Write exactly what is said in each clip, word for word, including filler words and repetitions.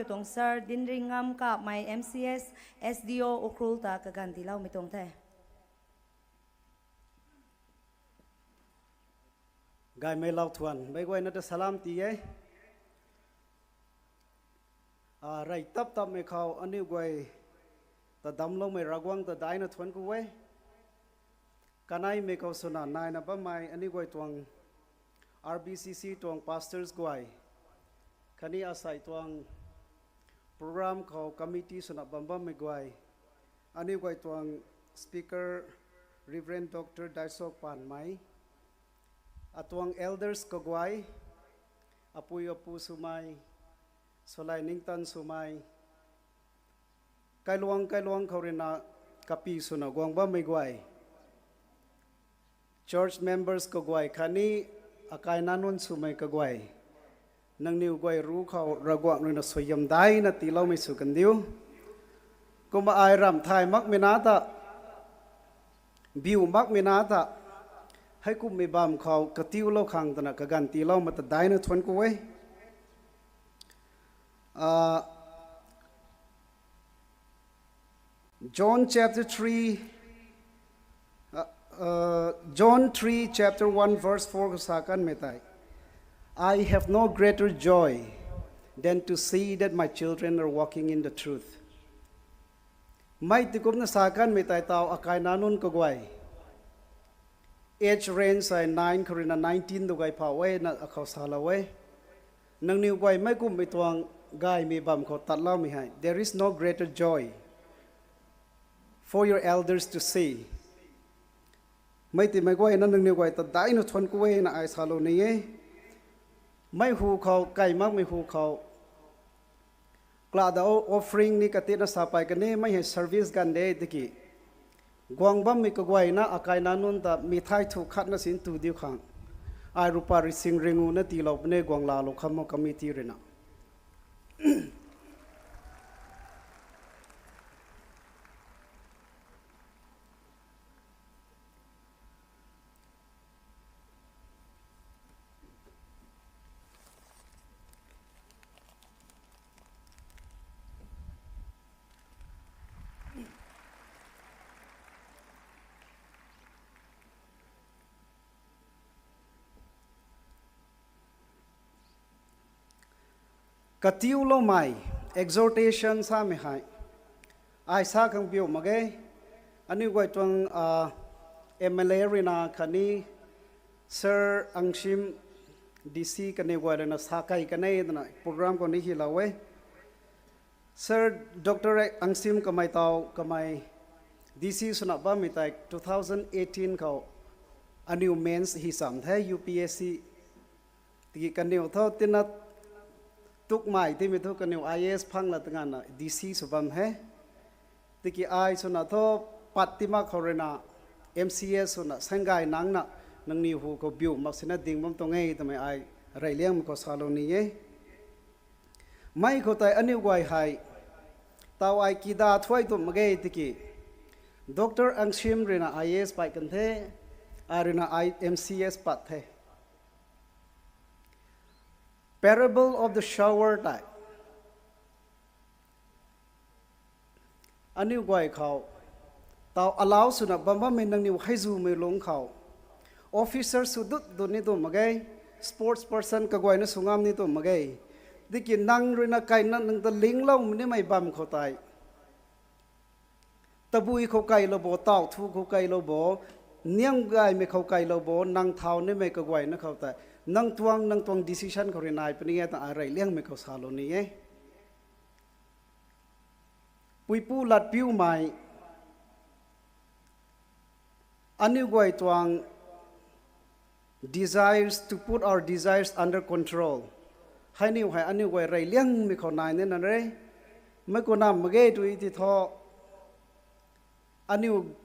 tuang Sir Dinringam Kapmei M C S, S D O Ukhrul ta kaganv tiiloumei tuang the. Gaymei lau thuan, meic guayna ta salam ti e. Rey tap tapmei khou aniu guay ta damcloumei Ravguangc ta daicna thuanc ku e. Kaneimei khou swna naina bammei aniu guay tuang R B C C tuang pastors guay, khatni asei tuang program khou committee swna bam bammei guay, aniu guay tuang speaker Reverend Doctor Daisok Panmei, atuang elders kaguay, apui apu swmei, swlai ningtan swmei, kailuang kailuang khou ruina kapi swna guang bammei guay, church members kaguay khatni akai nac nunc swmei kaguay, nangniw guay ruc khou Ravguangc ruina suaihiam daicna tiiloumei sw kandiu. Kumna ai ramh thay makmei na ta, biu makmei na ta, heikumhmei bamv khou katiulou khang twna kaganv tiiloumei ta daicna thuanc ku e. John chapter three, uh, uh, John three chapter one verse four khou sa kanmei tei, I have no greater joy than to see that my children are walking in the truth. Mei ti kumna sa kanmei tei taw akai nac nunc kaguay, age range hei nine khou ruina nineteen tu gay phau e na akhou salou e. Nangniw guay meic kumhmei tuang gaymei bamv khou tatloumei hei, there is no greater joy for your elders to see. Mei ti meic guayna nangniw guay ta daicna thuanc ku e na ai salou ni e. Mei hu khou, kai makmei hu khou, kala da offering ni katina sa pey kan e, mei hei service ganv de tiki, guang bammei kaguayna akai nac nunc ta mithai thu khatna sin tu diu khang, ai rupa rising ringu na tiilou puni guang laalou kham o committee ruina. Katiuloumei, exhortation samei hei, ai sa khang biu mak ge. Aniu guay tuang M L A ruina khatni Sir Angsim D C kaniw guay ruina sa key kan e twna program khou ni hylou e. Sir Doctor Angsim kamei taw kamei D C swna bammei tei two thousand eighteen khou aniu mains hi cham the U P S C. Tiki kaniw thu tina tukmei timei thu kaniw I A S phang la tangana D C sw bam he. Tiki ai swna thu pat ti mak khou ruina M C S swna sanggay nangna nangniw hu khou biu mak sina ding bam tuang e twmei ai reyliangmei khou salou ni e. Mei khou tei aniu guay hei taw ai kida thuay tum mak ge tiki, Doctor Angsim ruina I A S pat kan the, ai ruina M C S pat the. Parable of the sower tei aniu guay khou taw allow swna bam bammei nangniw heizumei lungc khou, officer sw dut dut ni tum mak ge, sports person kaguayna sw ngam ni tum mak ge. Tiki nang ruina kaina nang ta lingloumei nimei bam khou tei, tabui khou keylou bo, taw thu khou keylou bo, niam gaymei khou keylou bo, nang thau nimei kaguayna khou tei nang tuang nang tuang decision khou rui nai puni e ta ai reyliangmei khou salou ni e. Puipu latpiumei, aniu guay tuang desires, to put our desires under control. Hei niw hei aniu guay reyliangmei khou nai nina re. Mei khou nam mak ge tu ti thu, aniu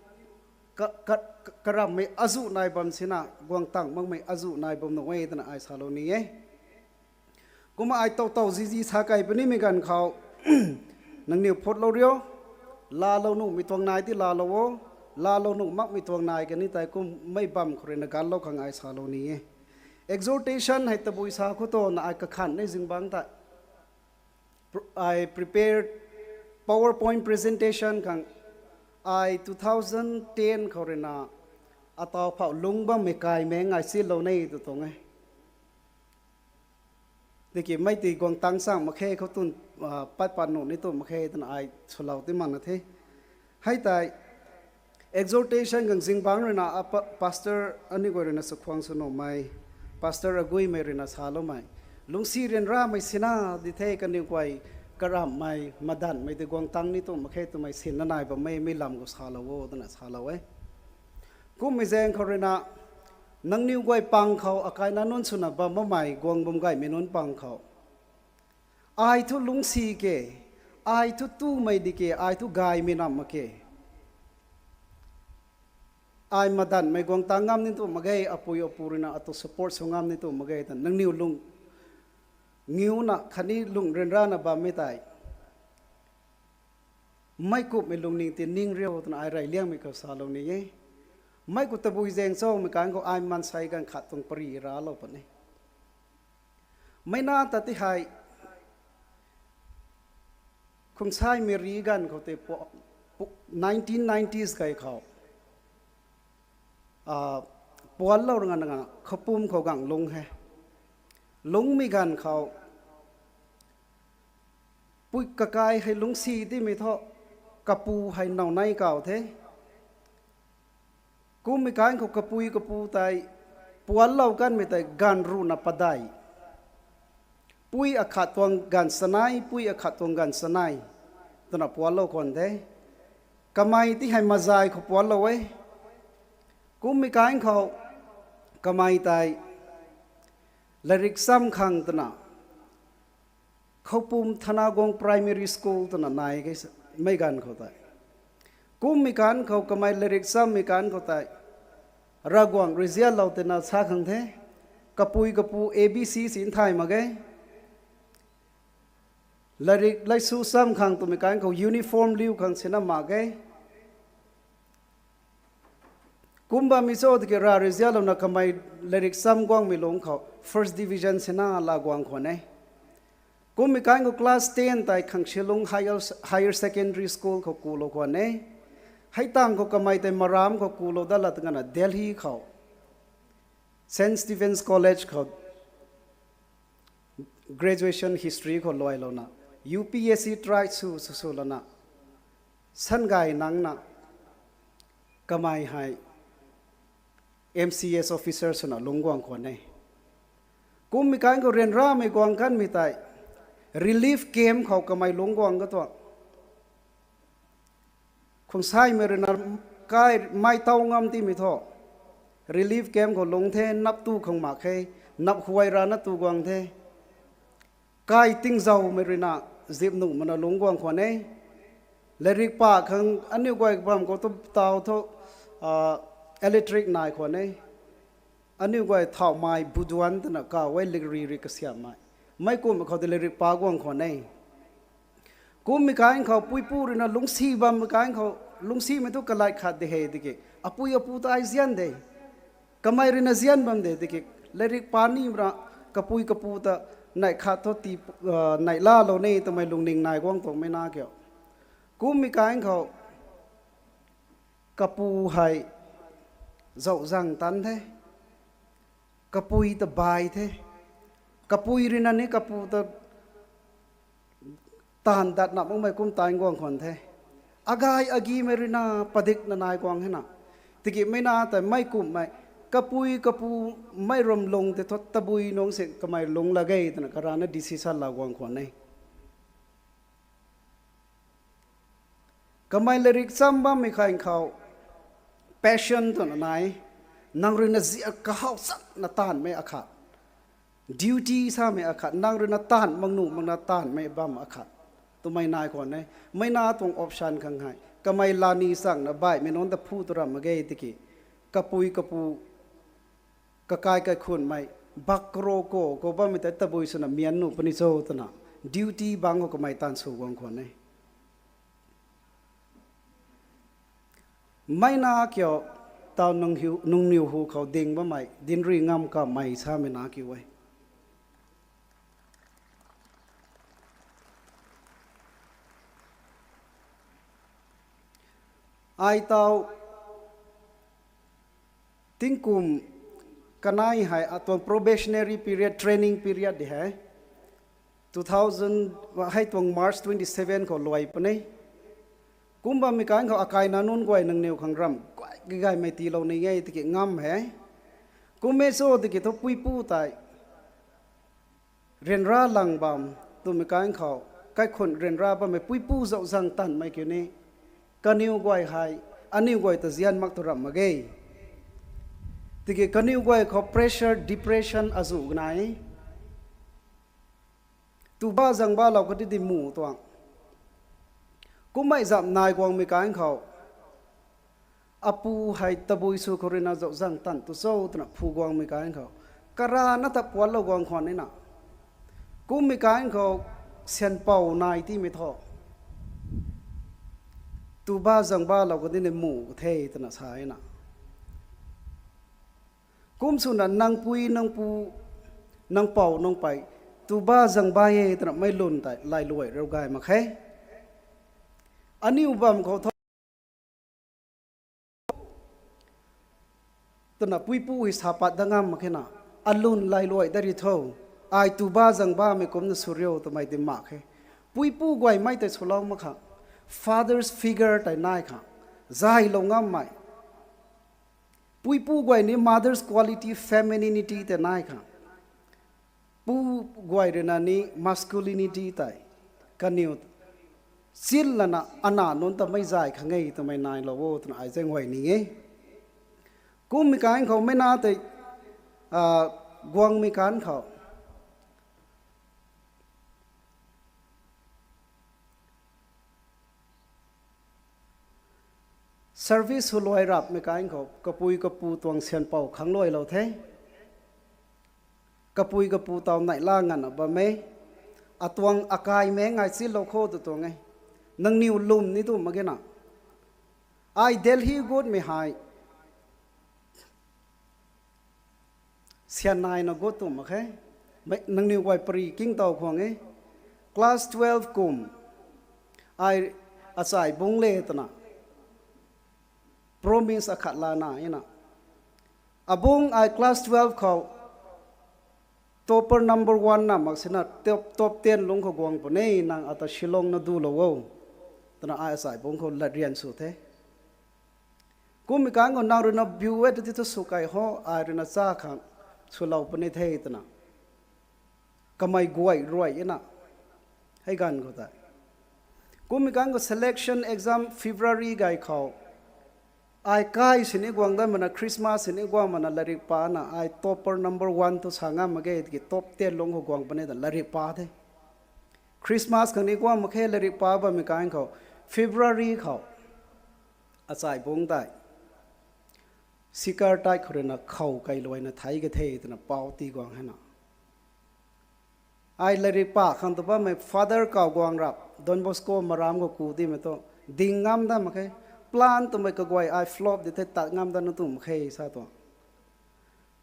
ka, ka, ka, karammei azuh nai bam sina guang tang makmei azuh nai bam nuh e twna ai salou ni e. Kumna ai tow tow zizi sa key punimei ganv khou, nangniw phutlou rio, laalou nuhmei tuang nai ti laalou o, laalou nuh makmei tuang nai kani tei kum mei bam khou ruina ganlou khang ai salou ni e. Exhortation hei tabui sa khou tona ai kakhan ni zingbangc tei Ai prepared PowerPoint presentation khang ai two thousand ten khou ruina ataw phou lungc bammei kaimei ngai silou ne tw tuang e. Tiki mei tei guang tang chang mak khe khou tun, pat pat nuh ni tu mak khe twna ai swlou ti makna the. Hei tei exhortation khang zingbangc ruina pastor aniu guay ruina chakhwang sw nuhmei, pastor aguimei ruina saloumei, lungcsi ryanramei sina di the kaniw guay karamhmei madanhmei tei guang tang ni tu mak khe twmei sinna nai bammei mi lam khou salou o twna salou e. Kummei zaeng khou ruina nangniw guay pang khou akaina nunc swna bam bammei guang bam gaymei nunc pang khou ai thu lungcsi ke, ai thu tumei di ke, ai thu gaymei nam mak ke, ai madanhmei guang tang ngam ni tu mak ge, apui apu ruina atu support sw ngam ni tu mak ge ta nangniw lung ngiuna khatni lung ryanrana bammei tei meic kumhmei lungning ti ning riu twna ai rey liangmei khou salou ni e. Meic khou tabui zaeng chomei kan khou ai maansei ganv khat tuang pary ralou puni. Mei na ta ti hei Khungsaimei ri ganv khou tei nineteen nineties kai khou puanlou rui nganv khou pum khou gang lungc he. Lungcmei ganv khou pui kakai hei lungcsi timei thu kapu hei now nei kau the. Kummei kan khou kapui kapu tei puanlou kanmei tei ganv ruhna padeih, pui akhat tuang ganv chanei, pui akhat tuang ganv chanei twna puanlou khwan the. Kamei ti hei mazai khou puanlou e. Kummei kan khou kamei tei lairik cham khang twna Khoupum Thanaguang Primary School twna nai ke mei ganv khou tei. Kummei kan khou kamei lairik chammei kan khou tei Ravguangc rui zianlou tina sa khang the. Kapui kapu A B C si nthay mak ge. Lairik laisu cham khang twmei kan khou uniform liu khang sina mak ge. Kum bammei cho tiki Rav rui zianlouna kamei lairik cham guangmei lungc khou first division sina la guang khwan e. Kummei kan khou class ten tei Khangshilung Higher, Higher Secondary School khou kulou khwan e. Hei tang khou kamei tei maram khou kulou dat la twna Delhi khou Saint Stephen's College khou graduation history khou luailouna U P S C try sw sw sw lana sangay nangna kamei hei M C S officer swna lungc guang khwan e. Kummei kan khou ryanramei guang kanmei tei relief camp khou kamei lungc guang katuang. Khungsaimei ruina kai mei tow ngam timei thu relief camp khou lungc the, nap tu khang mak khe, nap huay rana tu guang the. Kai tingzaumei ruina zip nuh mana lungc guang khwan e. Lairik pa khang aniu guay bam khou tu taw thu electric nai khwan e. Aniu guay thauhmei buduan twna kaw e, lairik ri kasiammei. Mei kum khou tei lairik pa guang khwan e. Kummei kan khou puipu ruina lungcsi bammei kan khou lungcsimei thu kalai khat de he tiki apui apu ta ai zian de. Kamei ruina zian bam de tiki lairik pa ni ra kapui kapu ta neih khat thu ti neih lalou ni twmei lungning nai guang tuangmei na kiu. Kummei kan khou kapu hei zauh zang tan the. Kapui ta bai the. Kapui ruina ni kapu ta taanv datna makmei kum tan guang khwan the. Agay agimei ruina padikna nai guang hena. Tiki mei na tei mei kummei kapui kapu mei ram lung tei thu tabui nungc si kamei lungc la ge twna karana decision la guang khwan e. Kamei lairik cham bammei khang khou passion twna nai, nang ruina ziak kahau chakna taanvmei akhat, duty samei akhat, nang ruina taanv mak nuh makna taanvmei bam akhat twmei nai khwan e. Mei na tuang option khang hei kamei lani changna baihmei nunc ta phu tu ram mak ge tiki kapui kapu kakai kaikhunmei bak karo ko khou bammei tei tabui swna mian nuh puni cho twna duty bangc khou kamei taanv sw guang khwan e. Mei na kiu taw nungniw hu khou ding bammei dinc rui ngam kamei samei na kiu e. Ai tau tingkum kanei hei atuang probationary period, training period di hei. Two thousand, hei tuang March twenty seven khou luai puni. Kum bammei kan khou akai nac nunc guay nangniw khang ramh guay kagaymei tiilou ni e tiki ngam he. Kum e cho tiki thu puipu tei ryanra lang bam twmei kan khou, kaikhun ryanra bammei puipu zauh zang tanmei kiu ni, kaniw guay hei, aniw guay ta zian mak tu ramh mak ge. Tiki kaniw guay khou pressure, depression azuh nai. Tuba zangbalou kadi di mu tuang. Kummei zam nai guangmei kan khou, apu hei tabui sw khou ruina zauh zang tan tu cho twna phu guangmei kan khou, karana ta puatlou guang khwan nina. Kummei kan khou, syanpou nai timei thu, tuba zangbalou kadi ni mu the twna sa na. Kum swna nang pui, nang pu, nang pou, nang pei, tuba zangba e twna mei lun tei lailuai riu gay mak khe. Aniu bam khou tho twna puipu hei sa pat dat ngam mak khe na. Alun lailuai dat ri tho. Ai tuba zangbamei kumcna sw riu twmei di mak khe. Puipu guaymei tei swlou mak khang, father's figure tei nai khang, zaylou ngammei. Puipu guay ni mother's quality, femininity tei nai khang, pu guay ruina ni masculinity tei kaniw chin lana ana nunc ta mei zay khang e twmei nailou o twna ai zaeng guay ni e. Kummei kan khou mei na tei, ah, guangmei kan khou, service sw luai rapmei kan khou kapui kapu tuang syanpou khang luailou the. Kapui kapu tau neihla nganvna bam e. Atuang akai mei ngai chinlou kho tu tuang e. Nangniw lwm ni tu mak ge na. Ai Delhi gutmei hei syan naina gut tu mak khe. Mei, nangniw guay pary kingtow khwang e. Class twelve kum, ai achai bungc le twna promise akhat lana na. Abungc ai class twelve khou topper number one na mak sina top, top ten lungc khou guang puni, nang ata Shillong na dulou o twna ai achai bungc khou latryan sw the. Kummei kan khou nang ruina biu e tw ti thu sw kei ho, ai ruina cha khang swlou puni the twna kamei guay ruai na. Hei ganv khou tei, kummei kan khou selection exam February gay khou, ai kai sini guang dat mana, Christmas sini guang mana, lairik pana ai topper number one tu sa ngam mak ge tiki top ten lungc khou guang puni ta lairik pa the. Christmas khang ni guang mak khe, lairik pa bammei kan khou, February khou achai bungc tei sikar tei khou ruina khou kei luaina thei ka the twna pou tii guang hei na. Ai lairik pa khang tu bammei father kaw guang rap, Don Bosco maram khou ku timei tu ding ngam dat mak khe. Plan twmei kaguay ai flop di the, tat ngam dat na tu mak khe sa tuang.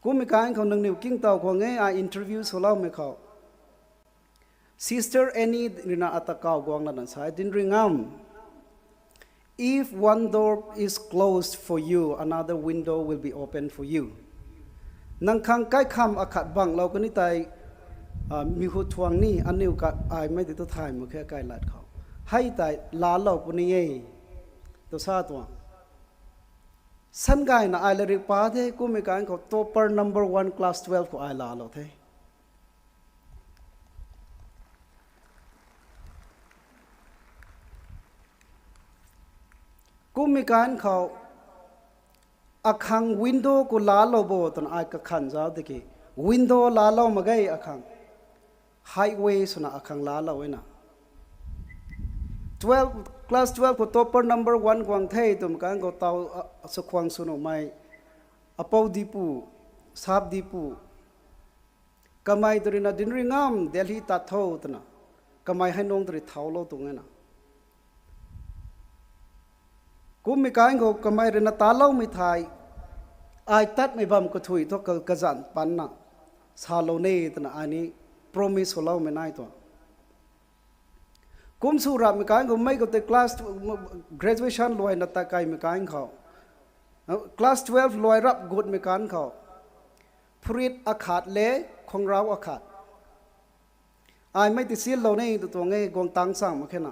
Kummei kan khou nangniw kingtow khwang e, ai interview swloumei khou Sister Annie ruina ata kaw guang lana sa e, Dinringam, if one door is closed for you, another window will be open for you. Nang khang kaikham akhat banglou kani tei, ah, mi hu thuang ni aniu ka ai mei di tu thay mak khe kai lat khou. Hei tei laalou puni e tu sa tuang. San gayna ai lairik pa the, kummei kan khou topper number one class twelve khou ai laalou the. Kummei kan khou akhang window khou laalou bo twna ai kakhan zauc tiki, window laalou mak ge akhang. Highway swna akhang laalou e na. Twelve, class twelve khou topper number one guang the twmei kan khou tau, ah, sakhwang sw nuhmei apou dipu, sap dipu, kamei tu ruina Dinringam Delhi tat tho twna kamei hei nung tu rui thaulou tuang e na. Kummei kan khou kamei ruina taloumei thei, ai tatmei bam kathui thu ka, kazanc panna salou ne twna ai ni promise swloumei nai tuang. Kum sw rapmei kan khou mei khou tei class, graduation luaina tat kaimei kan khou, class twelve luai rap gutmei kan khou, phurit akhat le khwangrau akhat. Ai mei ti silou ni tu tuang e, guang tang chang mak khe na.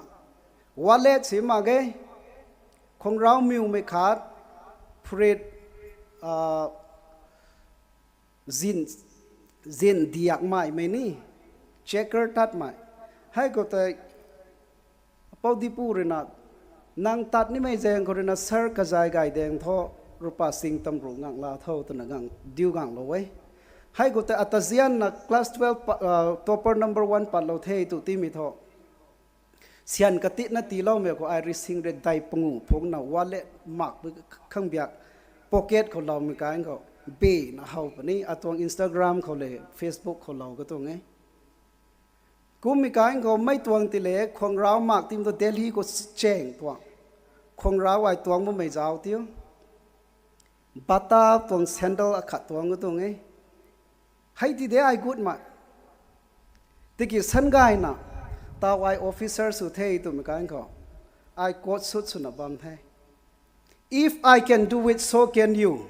Wallet si mak ge, khwangrau miwmei khat, phurit, ah, zin, zin diak maimei ni, checker tatmei. Hei khou tei, Apou Dipu rui na, nang tat nimei zaeng khou rui na sir kazai gay daeng thu, rupa sing tam ru ngang la tho twna ngang diu ganglou e. Hei khou tei atazian na class twelve pa-, ah, topper number one patlou the tu timei thu, syan katitna tiiloumei khou ai ri sing ri dai pangu phungna wallet mak khang biak pocket khou loumei kan khou, be na how puni, atuang Instagram khou le Facebook khou lou ka tuang e. Kummei kan khou mei tuang ti le, khwangrau mak tim tu Delhi khou chaeng tuang. Khwangrau ai tuang bammei zauc tiu. Bata tuang sandal akhat tuang ka tuang e. Hei ti de ai gutmei. Tiki sangayna, tau ai officer sw the twmei kan khou, ai coat suit swna bam the. If I can do it, so can you.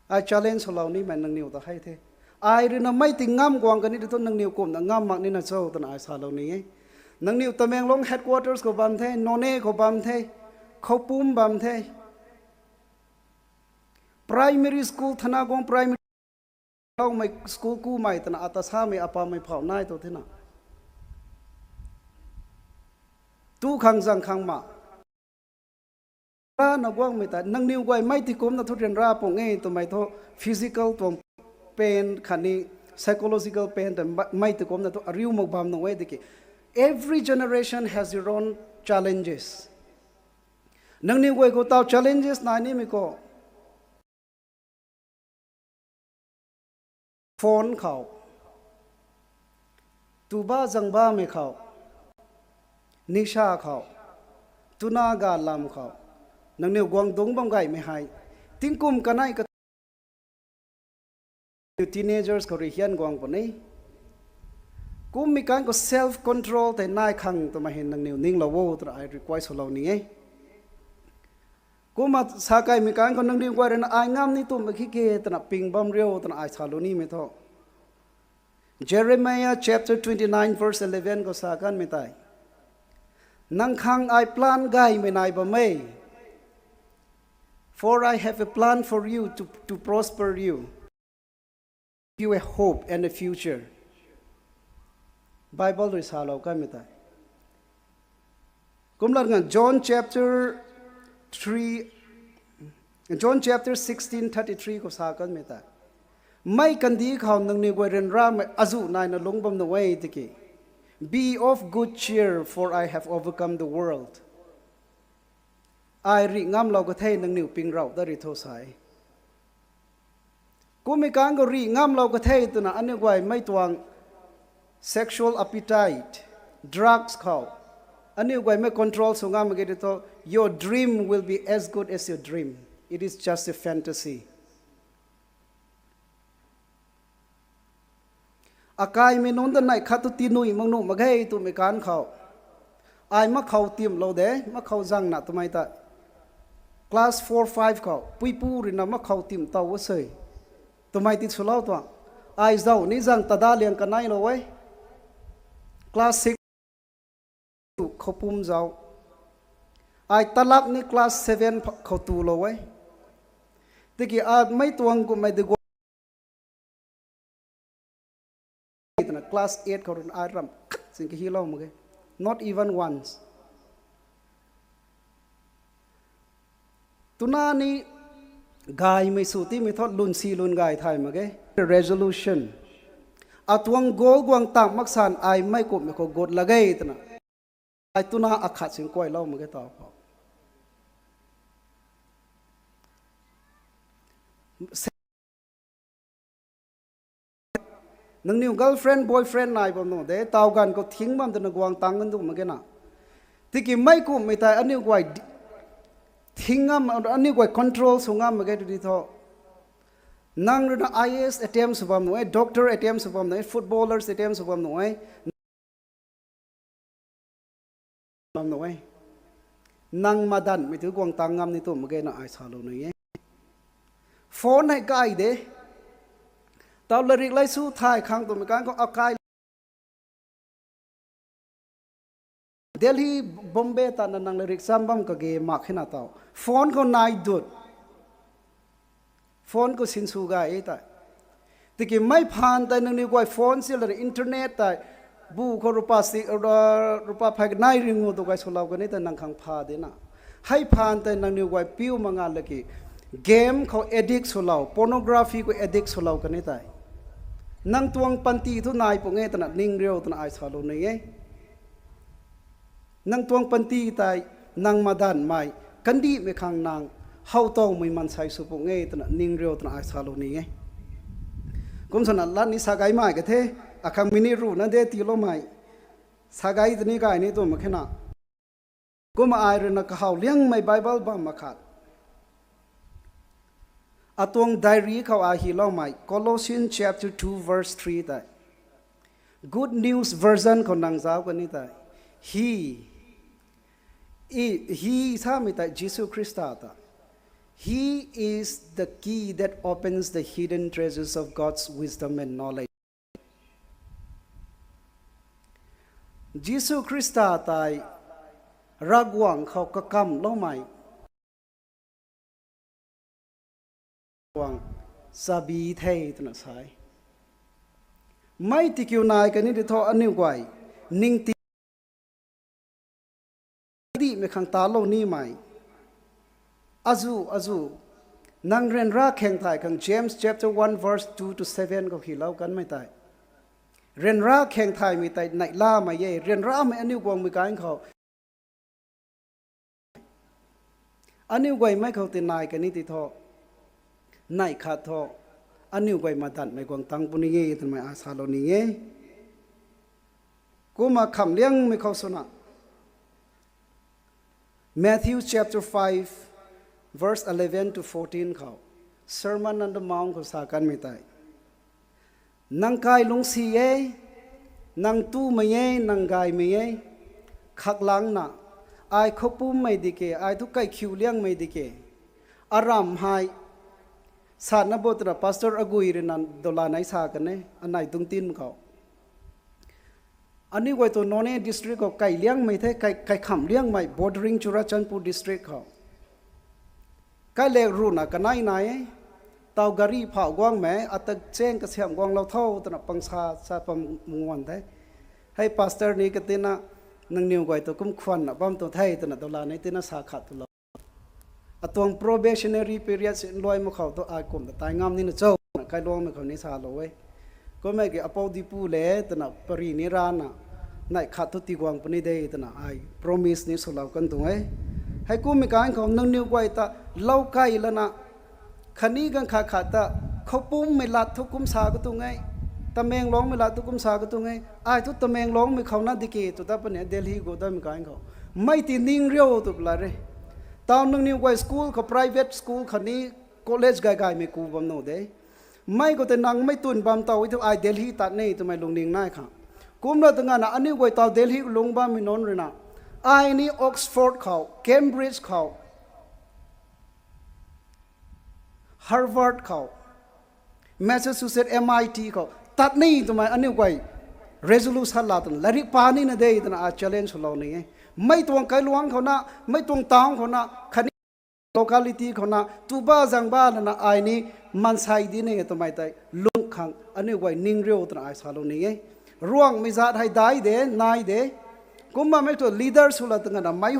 Ai challenge swlou nimei nangniw ta hei the. Ai rui na mei ti ngam guang kani tu nangniw kumna ngam mak nina cho twna ai salou ni e. Nangniw Tamenglong headquarters khou bam the, Noney khou bam the, Khoupum bam the. Primary school thana guang primary loumei school kumei twna ata samei apamei phau nai tu thena. Tu khang zang khang ma. Rana guangmei ta, nangniw guay mei ti kumna thu ryanra pung e twmei thu physical tuang pain khatni psychological pain ta mei ti kumna thu ariu mak bam nung e tiki. Every generation has your own challenges. Nangniw guay khou tau challenges nai nimei khou. Phone khou, tuba zangbamei khou, nisha khou, tuna ga lam khou, nangniw guang dungc bam gaymei hei, tingkum kanei ka teenagers khou rui hian guang puni. Kummei kan khou self control tei nai khang twmei hei nangniw ninglou o twna ai request swlou ni e. Kumna sa kaimei kan khou nangniw guay rui na ai ngam ni tumh mak khe twna ping bam riu twna ai salou nimei thu. Jeremiah chapter twenty-nine verse eleven khou sa kanmei tei, nang khang ai plan gaymei nai bam e. For I have a plan for you to, to prosper you, you a hope and a future. Bible rui salou kanmei tei. Kumna ngan John chapter three, John chapter sixteen thirty-three khou sa kanmei tei, mei kandih khou nangniw guay ryanramei azuh naina lungc bam nuh e tiki, be of good cheer, for I have overcome the world. Ai rih ngamlou ka the, nangniw ping rauh ta rih tho sa e. Kummei kan khou rih ngamlou ka the twna aniu guay mei tuang sexual appetite, drugs khou aniu guay mei control sw ngam mak ge tei thu, your dream will be as good as your dream. It is just a fantasy. Akaimei nunc ta neih khat tu tinui mak nuh mak ge twmei kan khou, ai makhou timhlou de, makhou zangna twmei ta class four five khou puipu rui na makhou timh tow a sei twmei ti swlou tuang. Ai zauh ni zang tada liang kaneilou e. Class six khou pum zauc. Ai talap ni class seven khou tulou e. Tiki a mei tuang kummei de guay twna class eight khou rui ai ramh khat sin kahilou mak ge. Not even once. Tuna ni gaymei sw timei thu lun si lun gay thay mak ge. Resolution. Atuang goal guang tang maksan ai mei kummei khou gut la ge twna. Ai tuna akhat sin kuailou mak ge tau khou. Nangniw girlfriend, boyfriend nai bam nuh de, tau ganv khou thing bam twna guang tang kan duh mak ge na. Tiki mei kummei tei aniu guay di-, thing ngam, aniu guay control sw ngam mak ge tu di thu. Nang rui na I A S attempt sw bam nuh e, doctor attempt sw bam nuh e, footballers attempt sw bam nuh e. bam nu e. Nang madanmei tu guang tang ngam ni tu mak ge na ai salou ni e. Phone hei kai de. Tau larik lei su thay khang twmei kan khou akai Delhi, Bombay ta na nang larik cham bam kage mak khe na tau. Phone khou nai dut. Phone khou sinsw gay e tei. Tiki mei phaan tei nangniw guay phone si lana internet tei. Bu khou rupa si, rupa phai kanei ringu tu gay swlou kani tei nang khang pha de na. Hei phaan tei nangniw guay piu manga laki. Game khou addict swlou, pornography khou addict swlou kani tei. Nang tuang panty thu nai pung e twna ning riu twna ai salou ni e. Nang tuang panty tei, nang madanmei, kandihmei khang nang, how towmei mansei sw pung e twna ning riu twna ai salou ni e. Kum swna lat ni sa gay mai ka the, akhang minute ruhna de tiiloumei. Sa gay tani gay ni tu mak khe na. Kumna ai rui na kahaw liangmei Bible bam makhat. Atuang diary khou a hyloumei, Colossians chapter two verse three tei. Good News Version khou nang zauc kani tei. He, he samei tei Jisu Khrista ta. He is the key that opens the hidden treasures of God's wisdom and knowledge. Jisu Khrista tei Ravguangc khou kakamloumei guang chabi the twna sa e. Mei tikiu nai kani di thu aniu guay ningti dihmei khang talou nimei. Azu, azu, nang ryanra kheng thay khang James chapter one verse two to seven khou hylou kanmei tei. Ryanra kheng thaymei tei neihlamei e, ryanramei aniu guangmei kan khou. Aniu guaymei khou ti nai kani ti thu. Neih khat thu. Aniu guay madanmei guang tang puni e twmei ai salou ni e. Kumna khamliangmei khou swna. Matthew chapter five, verse eleven to fourteen khou. Sermon on the Mount khou sa kanmei tei. Nang kai lungcsi e, nang tumei e, nang gaymei e, khaklangcna, ai khoupummei di ke, ai thu kaikhiu liangmei di ke, aram hei, satna bo twna pastor agui rui na dola nai sa kan e, anei dungtin khou. Aniu guay tu Noney district khou kai liangmei the, kai, kaikham liangmei, bordering Churachandpur district khou. Kailek ruhna kanei nai e, tau gari phau guangmei, ata cheng kasiamh guanglou tho twna pangsa sa pam nguan the. Hei pastor ni katina, nangniw guay tu kum khwanna bam tu the twna dola nei tina sa khat tu lou. Atuang probationary period si luai mak khou tu ai kum ta tai ngam nina cho, kailuangmei khou ni salou e. Kummei ki apou dipu le twna pari ni rana, neih khat thu tiguang puni de twna ai promise ni swlou kan tuang e. Heikummei kan khou nangniw guay ta lou kai lana, khatni ganv khat khat ta, khoupummei lat thu kum sa katuang e, Tamenglongmei lat thu kum sa katuang e, ai thu Tamenglongmei khou na di ke tw ta puni Delhi gu damei kan khou. Mei ti ning riu tw pla re. Tau nangniw guay school khou, private school khatni college gay gaymei ku bam nu de. Mei khou tei nang mei twn bam taw e thu ai Delhi tat ni twmei lungning nai kha. Kumna tu ngana aniu guay tau Delhi lung bammei nunc rui na. Ai ni Oxford khou, Cambridge khou, Harvard khou, Massachusetts M I T khou, tat ni twmei aniu guay resolution la twna, lairik pa nina de twna ai challenge swlou ni e. Mei tuang kailuang khou na, mei tuang town khou na, khatni locality khou na, tuba zangba lana ai ni mansei di ni twmei tei, lung khang aniu guay ning riu twna ai salou ni e. Ruangmei zat hei dai de, nai de. Kumna mei tu leader sw la twna mei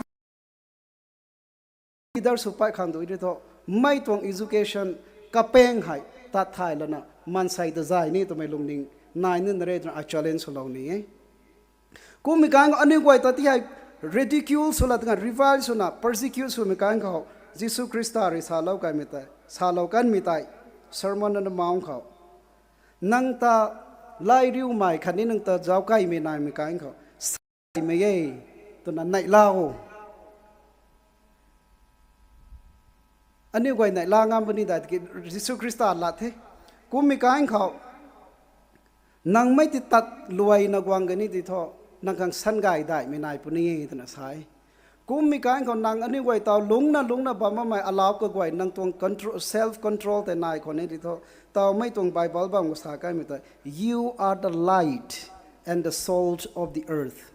leader sw pat khang tu di thu, mei tuang education kapeng hei tat thay lana mansei ta zay ni twmei lungning nai nina re twna ai challenge swlou ni e. Kummei kan khou aniu guay ta ti hei ridicule sw la twna, revile swna, persecute swmei kan khou, Jisu Khrista rui salou kanmei tei, salou kanmei tei, Sermon on the Mount khou. Nang ta lai riumei khatni nang ta zauc kaimei naimei kan khou, saimei e, twna neihla o. Aniu guay neihla ngam puni dai tiki Jisu Khrista lat the. Kummei kan khou, nang mei ti tat luaina guang kani ti thu, nang khang sangay daihmei nai puni e twna sa e. Kummei kan khou nang aniu guay taw lungcna lungcna bam bammei alau kaguay nang tuang control, self control tei nai khwan ni ti thu, tawmei tuang Bible bam khou sa kaimei tei, You are the light and the salt of the earth.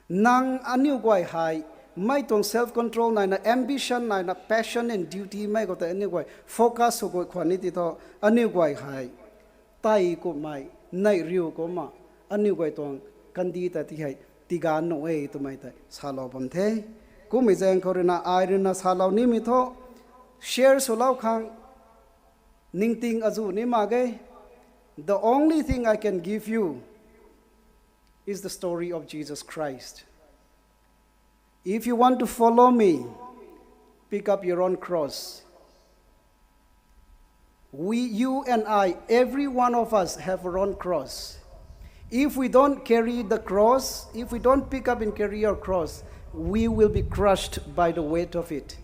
Nang aniu guay hei, mei tuang self control naina, ambition naina, passion and duty mei khou tei aniu guay focus sw guay khwan ni ti thu, aniu guay hei tei kummei, neih riu kumna, aniu guay tuang kandih ta ti hei tigan nuh e twmei tei salou bam the. Kummei zaeng khou ruina ai ruina salou nimei thu, share swlou khang ningting azuh ni mak ge. The only thing I can give you is the story of Jesus Christ. If you want to follow me, pick up your own cross. We, you and I, every one of us have our own cross. If we don't carry the cross, if we don't pick up and carry our cross, we will be crushed by the weight of it.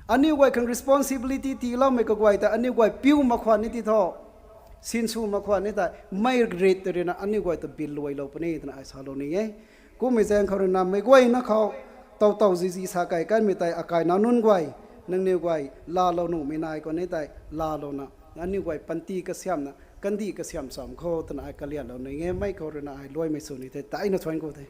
Aniu guay khang responsibility tiiloumei kaguay ta aniu guay piu mak khwan ni ti thu, sinsw mak khwan ni tei, mei rit tei ruina aniu guay ta bill luailou puni twna ai salou ni e. Kummei zaeng khou ruina meic guayna khou, tow tow zizi sa kei kanmei tei akai nac nunc guay, nangniw guay laalou nuhmei nai khwan ni tei laalouna, aniu guay panty kasiamhna kandih kasiamh cham khou twna ai kalianlou ni e. Mei khou ruina ai luaimei sw ni the, taina thuan khou the.